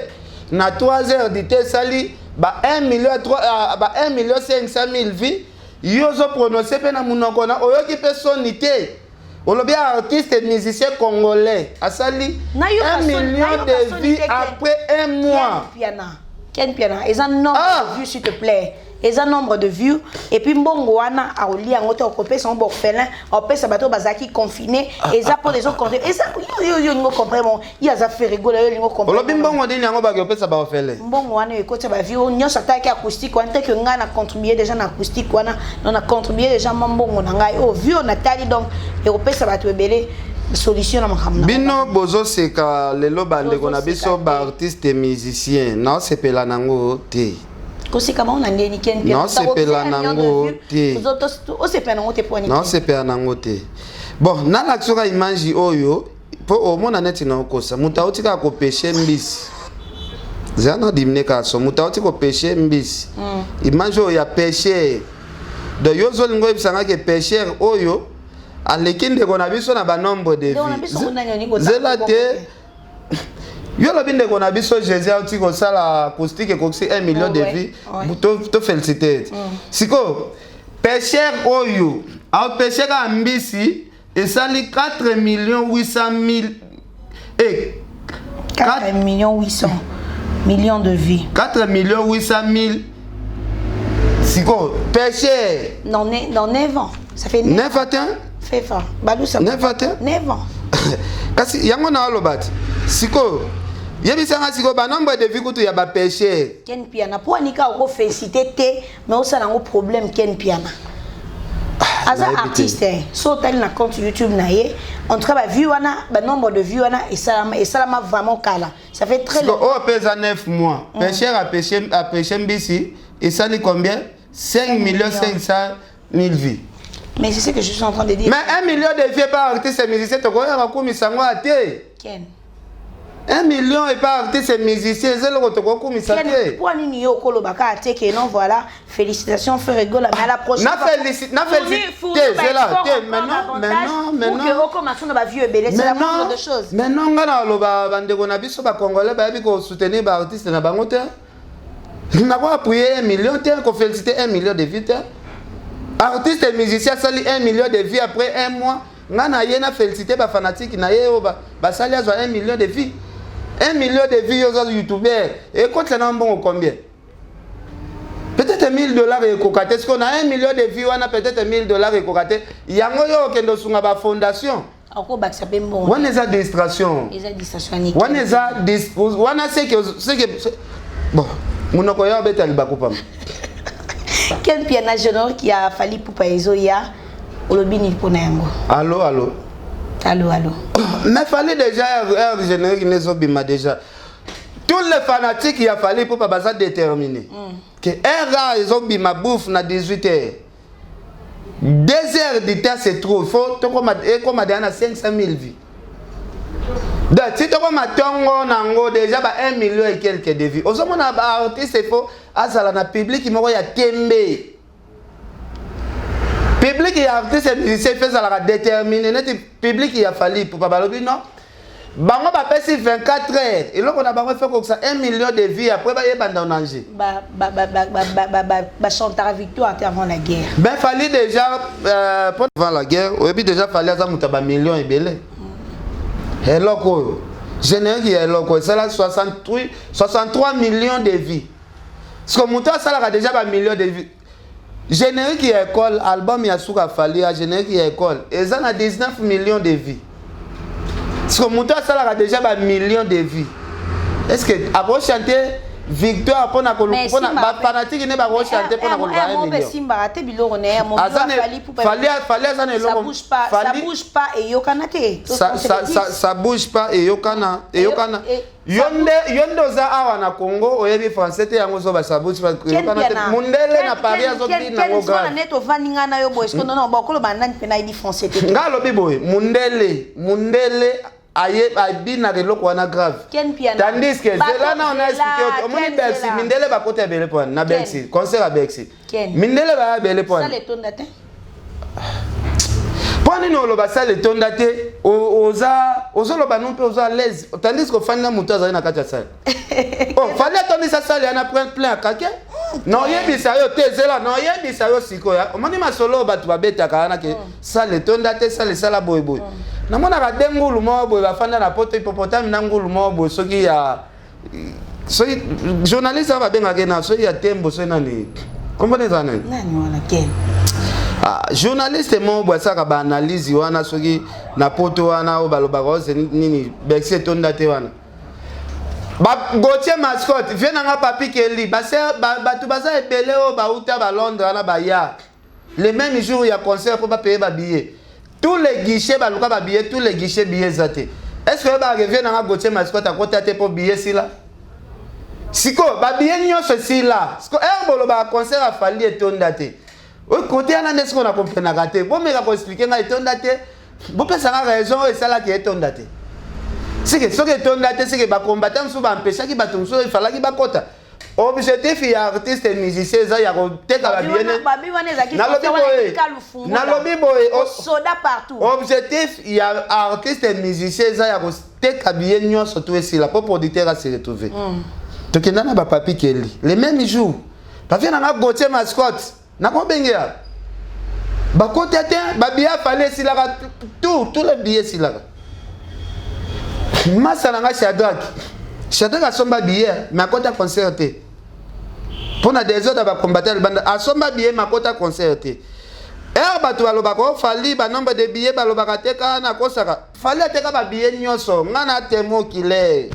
na 3 heures du temps, esali ba 1 million 3, ba 1 million 500 000 vues. Yo ozoprononce mpe na monoko na oyoki mpe soni te, olobi artiste musicien congolais asali 1 million de vues après un mois. Ken Piana, eza nombre de vues, s'il te plaît, eza nombre de vues. Et puis mbongo wana akolia yango te, okopesa yango baorphelin, opesa bato bazalaki confiné, eza mpo les autres. Eza yo yo olingo comprendre bon, ye aza Ferre Gola, yo olingo comprendre. Olobi mbongo nini yango baki opesa baorphelin? Mbongo wana ekotisa bavues nyonso, atalaki acoustique wana te ke ngai na contribue déjà na acoustique wana, donc na contribue déjà mwa mbongo na ngai oyo vue oyo natali, donc ekopesa bato ebele solution na makambo. Bino bozoseka lelo bandeko na biso baartiste musicien, naosepela nango te. Koseka bango na ndeni, Ken? Naosepela nango te. Osepela nango te pwani? Naosepela nango te. Bon, nalakisi oka image oyo mpo omona neti naokosa. Moto auti kaka kopêcher mbisi, zela na dimine kaka so moto auti kopêcher mbisi, image oyo ya pêcheur. Donc yo ozolinga oyebisanga ke pêcheur oyo aleki ndeko na biso na banombre de vues? Zela te, yo olobi ndeko na biso Jésus auti kosala acoustique, ekokisi 1 million de vues, tofélicité ete. Sikoyo pêcheur oyo aopêcher kaka mbisi, esali 4 millions 800 000 et 4 millions 800 millions de vues. 4 millions 800 000, sikoyo pêcheur. Dans 9 ans, ça fait 9 ans te. Fait fort balusa. 9 ans te. 9 ans. Kasi yango na oloba ti sikoyo, yebisanga sikoyo banombre de vues kutu ya bapêcheur. Ken Mpiana, mpo anika okofélicité te, mais osala yango problème. Ken Mpiana aza artiste. So otali na compte YouTube na ye, en tout cas bavues wana, banombre de vues wana esalama, esalama vraiment kala, ça fait très longtemps. Oyo mpe eza 9 mois, pêcheur apêcher mbisi, esali combien? 5 millions 500 000 vues. Mais c'est ce que je suis en train de dire. Mais 1 million de vues par artiste musicien, tokoyaka kumisa yango ate. Ken. 1 million epa artiste musicien, eza eloko tokokumisa te. Mpo nini yo okolobaka ate ke non, voilà, félicitations Ferre Gola, mais à la prochaine na félicite, na félicite te, zela te. Maintenant, maintenant, maintenant, okoma so na bavues ebele, c'est la moindre de choses. Maintenant nga na oloba, bandeko na biso bacongolais bayebi kosoutenir baartiste na bango te. Nako appuyer 1 million te, koféliciter 1 million de vues te. Artiste musicien asali 1 million de vues après un mois, nga na ye na félicité bafanatike na ye oyo basali azwa 1 million de vues. 1 million de vues, yo oza youtubeur, ekotela na mbongo combien? Peut-être 1000 $ ekoka te. Sikoyo na 1 million de vues wana, peut-être 1000 $ ekoka te. Yango yo okende osunga bafondation. Akobakisa mpe mbongo. Wana eza distraction. Eza distraction. Wana eza wana seke bon, monoko yo abeta libaku pamba. Ken Mpiana, générique ya Fally Ipupa ezoya, olobi nini mpona yango? Allo, allo. Allo, allo. Mais Fally déjà heure générique nezobima déjà. Tous les fanatiques ya Fally Ipupa baza déterminé. Que heure ezobima bouffe na 18 heures. 2 heures du temps, c'est trop. Faut tokoma ekoma déjà na 500 000 vues. Donc si tokoma ntongo nango déjà ba 1 million et quelques de vues. Ozomona ba artiste, il faut azala na public moko ya tembe. Public ya artiste musicien il ezalaka déterminé neti public ya Fally Ipupa. Balobi non, bango bapesi 24 heures, eloko na bango efe kokisa 1 million de vues, après bayebanda danger. Bachantaka victoire te avant la guerre. Ben Fally déjà avant la guerre, oyebi déjà Fally aza moto ya bamillion ebele. Eloko oyo, générique ya eloko esala 63 millions de vues, parce que moto asalaka déjà bamillion de vues. Générique ya école, album ya suka Fally ya générique ya école eza na 19 millions de vues, parce que moto asalaka déjà bamillion de vues, est ce que akochante victoire mpona bafanatike nde bakochante mpona koluka 1 million? Esimbaka te biloko na ye. Fally aza na eloko. Ça bouge pas, eyokana te. Ça bouge pas, eyokana, eyokana. Yo nde oza awa na Congo, oyebi français te, yango ozoba ça bouge pas, eyokana te. Mundele na Paris azobina ngo grave. Neti ovandi nga na yo boye, soki non, bakoloba nani mpe nayebi français te? Nga alobi boye, mundele, mundele aye abinaka eloko wana grave, tandis que zela na ona expliqué. Omoni Bercy, mindele bakota ebele mpo na Bercy, concert ya Bercy, mindele baya ebele mpo mpo nini? Oloba salle etonda te, oza ozoloba no mpe oza à l'aise, tandis que ofandi na moto azali na kati ya salle. Oh, Fally atondisa salle yana plein plein akake. Na oyebisa yo te, ezela na oyebisa yo sikoyo. Omoni masolo oyo bato babetaka wana ke salle etonda te, salle esala boyeboye, namonaka de ngulu moko boye bafanda na poto, hippopotame na ngulu moko boye, soki ya soki journaliste oyo babengaka na soki ya tembo, soki nani, kombona eza nani? Nani wana, Ken? Ah, journaliste moko boye asalaka baanalyse wana, soki na poto wana oyo balobaka ose nini, Bercy etonda te wana. Gautier Mascotte, vie nanga Papi Keli, bato baza ebele oyo bauta balondres wana, baya le même jour ya concert mpo bapaye babillet. Tous les guichets, baluka babillet, tous les guichets, billet eza te. Est ce que oyebaka vie nanga Gautier Mascotte akota te mpo billet sila? Sikoyo babillet nyonso esila. Siko ere bolobaka concert a Fally etonda te, oyo kote wana nde sikoyo nakomprenaka te. Bomeka koexpliquer ngai, etonda te, bopesanga raison oyo esalaki etonda te. Sike soki etonda te, sike bakombata mosusu bampeshaki bato mosusu efalaki bakota. Objectif ya artiste musicien eza ya koteka babillet. Nalobi boye, nalobi boye. Soda partout. Objectif ya artiste musicien eza ya koteka billet nyonso to esila mpo producteur ase retrouve. Tokenda na bapapi Keli le même jour, bavie nanga Gautier Mascotte, nakobengela bakota te. Babillet a Fally esilaka, tout, tous les billets esilaka. Masa na nga Shadrak, Shadrak asomba billet mais akota concert te mpo na désordre ya bacombattant libanda. Asomba billet mais akota concert te. Ere bato balobaka o Fally banombre de billet, balobaka te kaka nakosaka. Fally ateka babillet nyonso, nga na temo oculaire.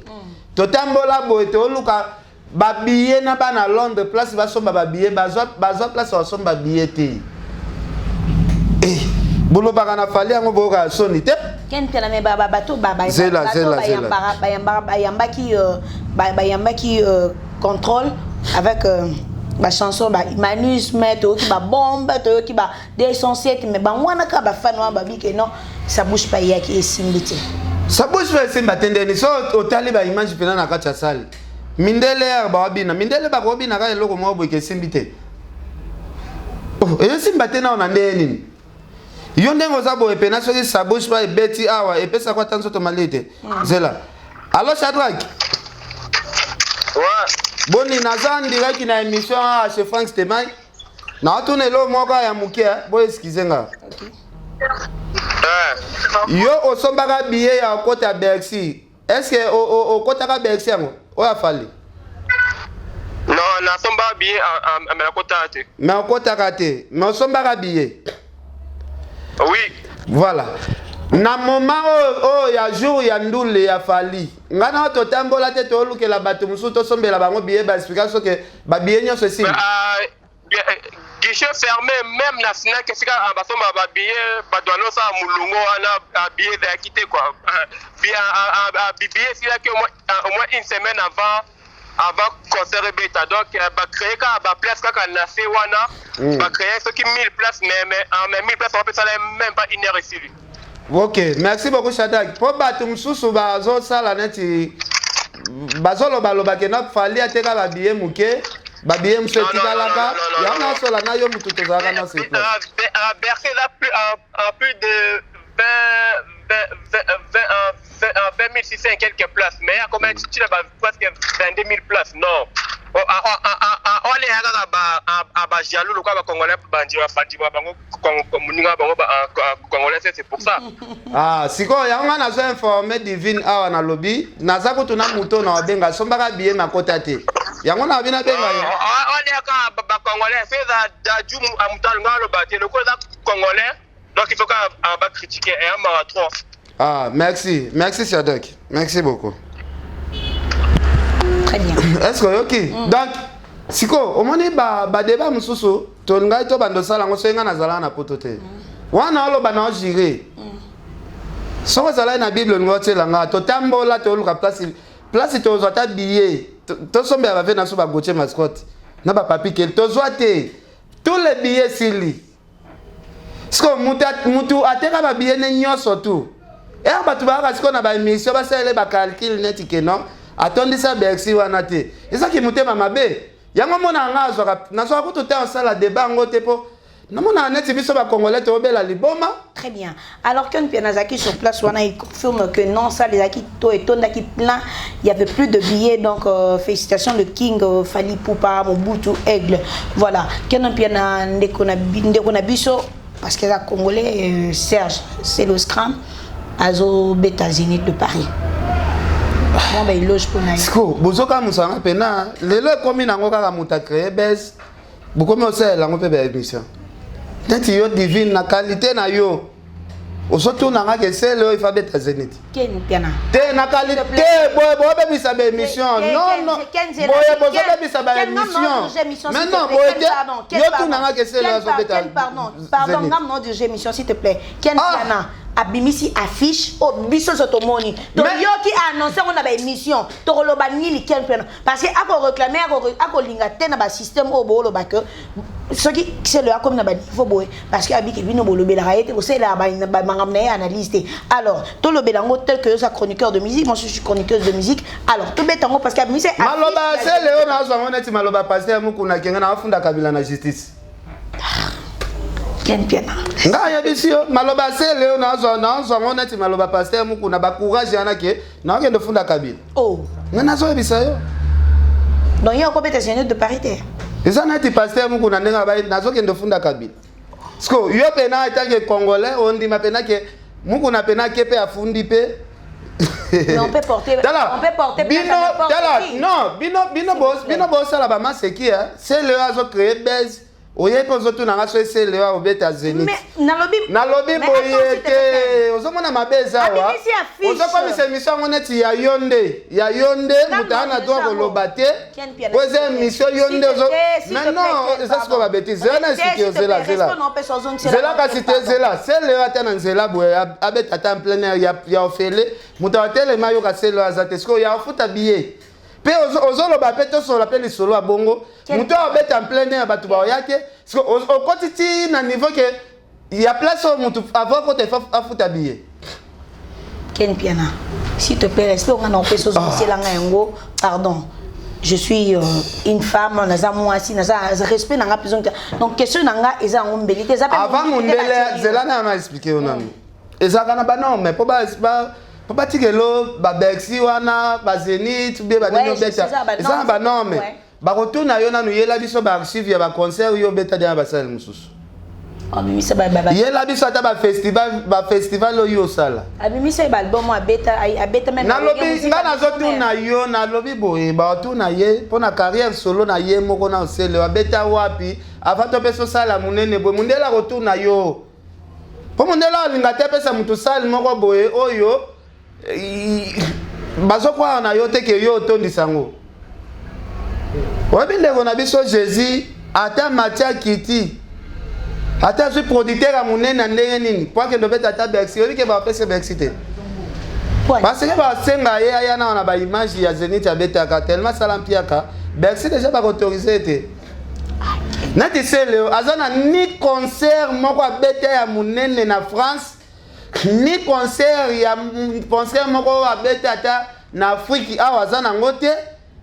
Totambola boye, toluka babillet na bana Londres, place basomba babillet, bazwa place basomba billet te. Eh, bolobaka na Fally yango, boyokaka soni te. Ken Piana, me bato Zela, zela, zela. Bayambaki contrôle avec bachanson bahumanisme, toyoki babombe, toyoki ba 207, mais bango wana kaka bafani wana babi ke non, ça bouge pas eyaki, esimbi te. Ça bouge pas esimba te ndeni? So otali baimage mpena na kati ya salle, mindele yaka bawabina, mindele bakobina kaka eloko moko boye ke esimbi te. Oh, esimba te nao na ndenge nini? Yo ndenge oza boye pena, soki ça bouge pas ebeti awa, epesaka ata nzoto malili te. Zela, allo Shadrak? Ouais. Boni, naza en direct na émission awa chez Frank Stemai. Naotuna eloko moko ya moke, bo excuse nga. Yo osombaka billet ya okota Bercy, est ce que okotaka Bercy yango oyo a Fally? Non, nasomba billet, mais nakota te. Mais okotaka te, mais osombaka billet? Oui. Voilà, na moment oyo, oyo ya jour ya ndule ya Fally, ngai na totambola te, toolukela bato mosusu, tosombela bango billet, baexplika soki babillet nyonso esili. Mais, bien, Guichet fermé même na Fnac esika ah, basomba ba billets bato banosala molongo wana ah, billet ezalaki te quoi. Ah, billet esilaki au moins, au moins une semaine avant avant concert ebeta donc euh, ba créer kaka ba place kaka na se wana mm. ba créer soki 1000 places mais mais, mais 1000 places bapesala même pas une heure esili. Ok, merci beaucoup Shadrack. Po bato mosusu bazosala neti bazolobaloba ke na Fally ateka ba billet moke, ba billet mosusu etikalaka. Yango nasola na yo motu tozalaka na sur place. Bercy eza plus, plus de 20 20 20 20 20 600 et quelques places mais ya combien tu na ba presque 22 000 places non oleya kaka ba jaloux lokola ba congolais bandima bandima bango moninga bango congolais c'est pour ça. Ah, sikoyo yango nga nazo informe Divine awa nalobi naza kutu na moto na obenga asombaka billet makota te yango na bino abenga yo. Oleya kaka ba congolais so eza daju moto alinga aloba te lokola eza congolais donc il faut kaka ba critiquer eya mawa trop. Ah, merci, merci Shadrack, merci beaucoup. Très bien. Est-ce que oyoki? Donc sikoyo omoni ba ba débat mosusu tolingaki tobanda osala yango soki ngai nazalaka na poto te wana oloba na ojure soki ozalaki na bible olingi otiela nga totambola toluka place place tozwa ata billet tosombela bave na biso bagotie mascotte na bapapi keli tozwa te tous les billets esili. Sikoyo mutu ateka ba billet ne nyonso tout ere bato bayaka sikoyo na ba émission basalele ba calcul neti ke non atondisa Bercy wana te ezaki motema mabe yango mona nga azwaka nazwaka kutu te osala débat yango te mpo namonaka neti biso ba congolais toobela liboma. Très bien. Alors que Mpiana azalaki sur place wana, il confirme que non, salle ezalaki to etondaki plein, il y avait plus de billets donc euh, félicitations le King euh, Fally Ipupa Mobutu Aigle. Voilà. Ken Mpiana ndeko na ndeko na biso parce que eza congolais euh, Serge c'est le scram azo beta Zénith de Paris. Bon ben éloge pour na ye. Siko bozoka mosanga mpena lelo ekomi nango kaka moto acree base bokomi osalela yango mpe ba émission neti yo Divine na qualité na yo ozotuna nga ke sele oyo ifa beta Zénith Ken Mpiana. Te na qualité boye bobebisa ba émission non non boye bozobebisa ba émission mais non boye te yo tuna nga ke sele oyo azobeta. Pardon, pardon, ngam non dirige émission s'il te plaît. Ken Mpiana abimisi affiche oyo biso nyonso tomoni toyoki annonce yango na baémission tokoloba nini Ken Mpiana parce que akoréclame akolinga te na basystème oyo booloba ke soki selo akomi na baniveau boye parce que abiki bino bolobelaka ye te bosalelaka bamakambo na ye analyse te. Alors tolobela yango tel que yoza chroniqueur de musique, moi je suis chroniqueuse de musique, alors tobeta yango parce que abimisi maloba sele oyo nazwa yango neti maloba pasteur Mukuna kenga na afunda Kabila na justice. Ken Mpiana. Nga ayebisi yo maloba sele oyo nazwa yango neti maloba pasteur Mukuna bacourage wana ke naokende funda Kabila. Oh. Nga nazoyebisa yo. Donc ye okobeta Zénith de Paris te. Eza neti pasteur Mukuna ndenge abai nazokende funda Kabila. Siko yo pena etanke congolais ondima pena ke Mukuna pena ke pe afundi pe. Mais on peut porter, tala, on peut porter bino, tala, non, bino, bino, bino bosala ba maseki, hein. C'est le azo créer buzz. Oye mpe ozotuna nga so esele oyo obeta Zénith. Nalobi nalobi boye te ozomona mabe eza awa ozokomisa émission yango neti ya yo nde ya yo nde moto aa na droit koloba te po eza émission yo nde ozo mais non eza sikoyo babétise zela na esiki yo zela zela zela kasi te zela sele oyo ata na nzela boye abeta ata en plein air ya ofele moto atelema ayoka sele oyo aza te sikoyo ya ofuta billet mpe ozoloba mpe tosolola mpe lisolo ya bongo moto oyo abeta en plein air bato baoya te okoti ti na niveau ke ya place oyo moto avant kota ifa afuta billet. Ken Piana, s'il te plaît, respect nga na opesa ozongiselanga yango, pardon. Je suis euh, une femme, naza mwasi, naza respect nanga plus. Donc question nanga eza yango mbeli te, eza pe avant mondele zela na na expliquer yo nanu ezalaka na banorme mpo po batikelo baBercy wana baZénith bie banini obeta eza na banorme bakotuna yo nanu yela biso baarchive ya baconcert yo obeta dia na basale mosusu yela biso ata bafestival bafestival oyo osala. Abimisa baalbum abeta abeta même. Nalobi nga nazotuna yo nalobi boye baotuna ye mpo na carrière solo na ye moko na osele abeta wapi avant topesa osala monene boye mondele akotuna yo mpo mondele alinga te apesa motu sale moko boye oyo bazokwaka na yo te ke yo otondisa yango oyebi ndeko na biso Jésus. Ata mati akiti, ata azwi producteur ya monene na ndenge nini mpo akende obeta ata Bercy, oyebi ke bapesa Bercy te parce que basenga ye aya na wana baimage ya Zenith abetaka tellement asala mpiaka. Bercy déjà bakoautorize ye te. Neti Celeo aza na ni concert moko abeta ya monene na France, ni concert ya concert moko oyo abeta ata na Afrique awa aza nango te.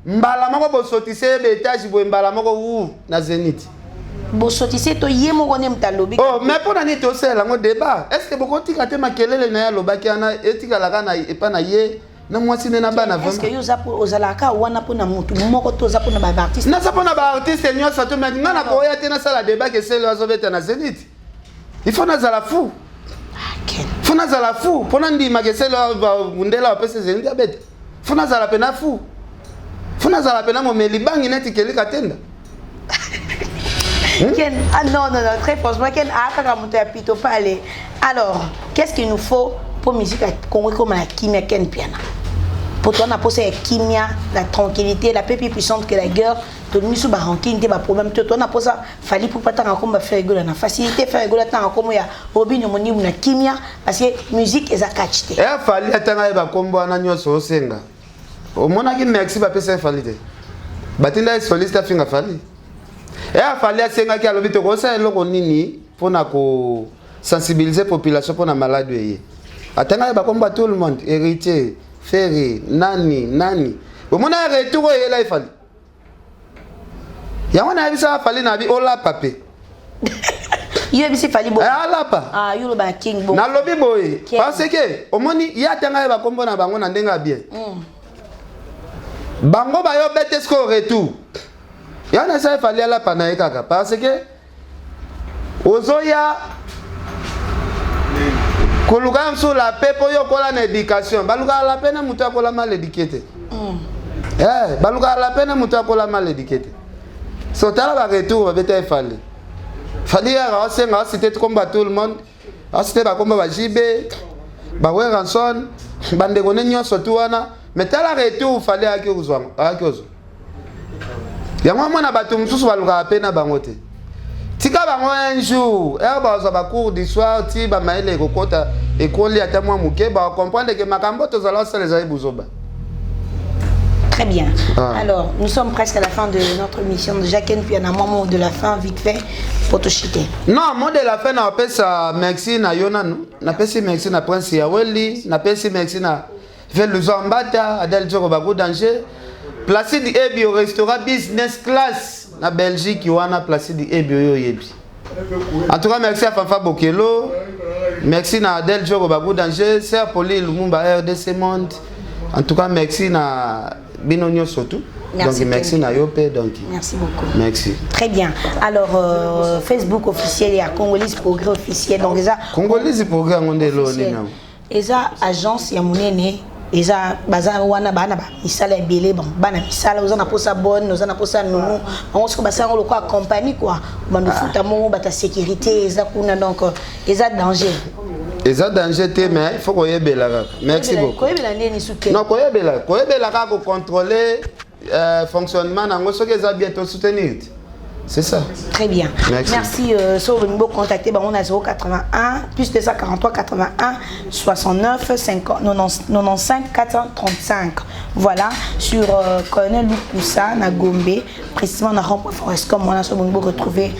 Mbala moko bosotise ye baetage boye, mbala moko wu na Zenith. Bosotise to ye moko nde moto alobi? Oh, mais mpo na nini tosalela yango débat? Est ce que bokotika te makelele na ye alobaki wana etikalaka na epa na ye na mwasi nde na bana? Est ce que yo ozalaka wana mpona motu moko to oza mpona baartiste? Naza mpona baartiste nyonso to, mais nga nakoya te nasala débat ke Celeo azobeta na Zenith. Il faut nazala fou, faut nazala fou mpo nandima ke Celeo ndela bapesa Zenith abeta. Faut nazala mpe na fou, faut nazala mpe na momeli bangi neti kelika tenda. Hmm? Ken, ah non, non, non, très franchement, Ken a kaka moto ya pito pale. Alors, qu'est-ce qu'il nous faut pour musique ya Congo comme la kimia, Ken Piana? Pour toi, na posa ya kimia, la tranquillité, la paix plus puissante que la guerre. Tolingi so barancune te, baproblème te. Toza na posa Fally Ipupa tanga komba Ferre Gola na facilité, Ferre Gola tanga kombo ya Robinho Mondibu na kimia, parce que musique eza catch te. E Fally atanga ye bakombo wana nyonso osenga. Omonaki merci bapesa ye Fally te, batinda ye soliste afinga Fally. E Fally asengaki, alobi tokosala eloko nini mpona kosensibiliser population mpona maladi eye. Atanga ye bakombo ya tout le monde, Héritier, Ferre, nani nani. Omona ye retour oyo eyela e Fally. Yango nayebisaka Fally na bi olapa mpe. Yo yebisi Fally bo? Eh, alapa. Ah, yo loba king bo. Nalobi boye parce que omoni ye atanga ye bakombo na bango na ndenge ya bien. Bango bayo bete sikoyo retour yango na Fally alapa na ye kaka parce que ozoya koluka mosusu la paix mpo yo okola na éducation. Balukaka la paix na moto akola mal éduqué te. Eh, balukaka la paix na moto akola mal éduqué te. So tala baretour babeta e Fally. Fally yaka aosenga acité komba tout le monde, acité bakomba ba JB, baWerrason, bandeko ne nyonso tu wana. Mais tala retour Fally ayaki kozwa, ayaki kozwa yango. Mwana bato mosusu balukaka mpe na bango te. Tika bango un jour ere bazwa bacours du soir ti bamayele ekokota, ekoli ata mwa moke, bacomprendre ke makambo tozala osala ezali buzoba. Très bien. Ah. Alors, nous sommes presque à la fin de notre émission. Déjà, Ken Piana, un mot de la fin, vite fait, pour te chuter. Non, mot de la fin, napesa merci na yo nanu. Napesi merci na Prince Yaweli, napesi merci na Veluzo Mbata, Adel Djoko Bagu Danger, Placide Ebi au restaurant Business Class na Belgique wana. Placide Ebi oyo yebi. En tout cas, merci à Fafa Bokelo. Merci na Adel Djoko Bagu Danger, Sœur Poli Lumumba RDC Monde. En tout cas, merci na bino nyonso tout. Merci. Donc merci na yo pe donc. Merci beaucoup. Merci. Très bien. Alors, Facebook officiel et à Congolese Progrès officiel. Donc, ça, Congolese Progrès yango nde elo nini yango? Eza agence ya monene, eza baza wana bana ba misala ebele. Bon, bana misala, oza na posa bonne, oza na posa nono, bango soki basala yango lokola compagnie quoi, bando futa mongo, bata sécurité eza kuna. Donc eza danger. Eza danger te, mais il faut koyebela kaka. Merci beaucoup. Koyebela ndeni suke? Non, koyebela, koyebela kaka kocontrôler fonctionnement nango. Soki eza bien, tosoutenir te, c'est ça. Très bien. Merci. Merci. So vous contacter, bon, on a 081 plus 243 81 69 50 90, 95 435. Voilà, sur Colonel Lukusa, na Gombe, précisément na rond-point Forescom, on a sur vous retrouver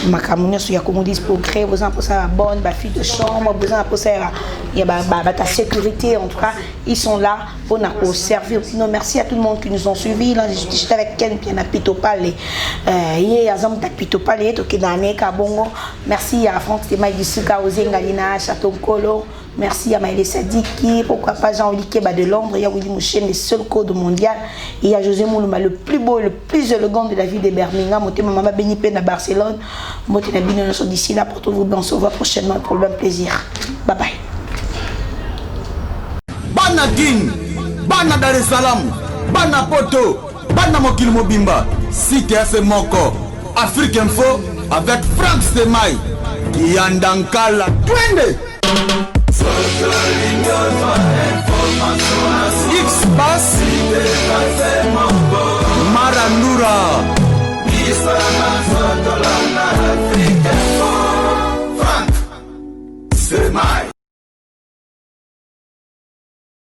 makambo nyonso ya Congolese Progrès, besoin pour ça bonne, ba fille de chambre, besoin pour ça il y a ba ta sécurité. En tout cas, ils sont là pour nous servir. Non, merci à tout le monde qui nous ont suivis. Là, j'étais avec Ken Piana Pito Pale. Ye azam ta Pito Pale to kedane ka bongo. Merci à Franck Stemay du Suka Ozengalina Château Kolo. Merci à Maëlé Sadiki, pourquoi pas Jean-Oli Keba de Londres, il y a Willy Mouchen, le seul code mondial, et il y a José Moulouma, le plus beau et le plus élégant de la ville de Birmingham, Moté Maman Béni Pen à Barcelone, Moté Nabino d'ici là, portez-vous bien, on se voit prochainement pour le même plaisir. Bye bye. Bana Kin, bana Dar es Salaam, bana Poto, bana mokili mobimba, site ya se moko, Afrique Info avec Frank Semai Kiyanda Nkala, twende.